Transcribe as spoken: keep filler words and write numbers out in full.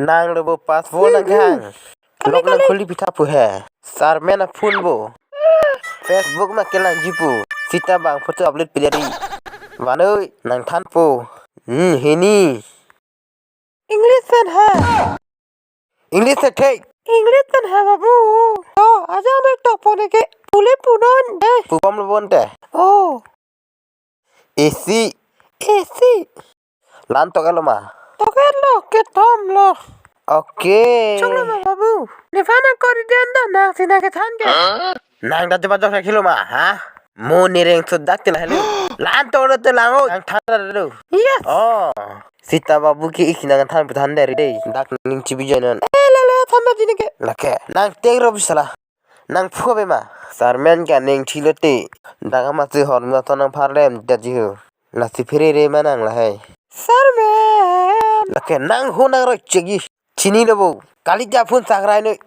Nang lo bo password nang hang. Lock nang khuli pitha pu he. Sarmen a phone bo. Facebook ma kelangji pu. Sita bang photo upload pidari. Vanoi nang than po. Hmm, hini. English pen ha. English se thek. English pen ha babu. Oh, aja me tok pone ke. Pule punon de. Pupom lo bonte. Oh. Isi. Isi. Lan tok elo ma. Tok elo ke tom lo. Okay. Chok lo ma babu. Nifana kori den da nang sina ke than ke. Nang da jaba jok khilo ma ha. Mo ni reng sudak tila helu. Lan tok lo te lang o. Nang than da lo. Yes. Oh. Sita babu ke ik nang than pu than dari dei. Dak ning chibi joinon. Eh, lele, than da jini ke. Lake. Nang teng ro bisala. Nang phu be ma. Sarmen ke neng thilo te. Dak ama si hor ma to nang pharlem da ji hu. Lasi phere re ma nang lahai. Sarmen. Lake nang hu nang ro chegi. Chini lo bo. Kali ja phone sakrai noi.